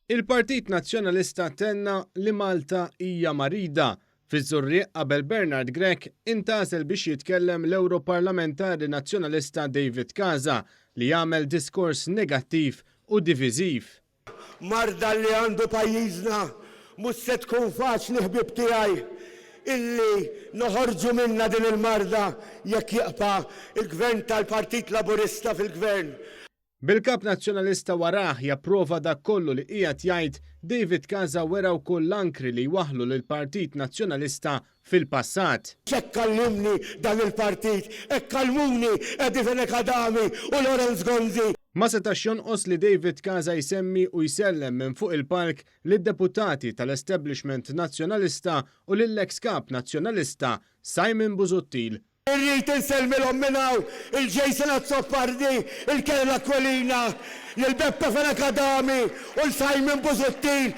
Il-Partit Nazzjonalista tenna li Malta hija marida. Fiż-Żurrieq qabel Bernard Grech intgħażel biex jitkellem l-Ewroparlamentari Nazzjonalista David Casa li għamel diskors negattiv u diviżiv. Marda li għandu pajjiżna mhux se tkun faċli ħbieb tiegħi illi noħorġu minnha din il-marda jekk jibqa' il-Gvern tal-Partit Laburista fil-Gvern. Bil-Kap Nazzjonalista warah japprova dak kollu li qiegħed jgħid, David Casa wera wkoll l-ankri li jwaħħlu lill-Partit Nazzjonalista fil-passat. Hekk għallimni dan il-partit, hekk għallmuni Eddie Fenech Adami u Lawrence Gonzi. Ma setax jonqos li David Casa jsemmi u jsellem minn fuq il-palk lid-deputati tal-establishment Nazzjonalista u lill-eks Kap Nazzjonalista Simon Busuttil. Irrid insellmilhom minn hawn 'il Jason Azzopardi, 'il Karol Aquilina, lil Beppe Fenech Adami u 'l Simon Busuttil.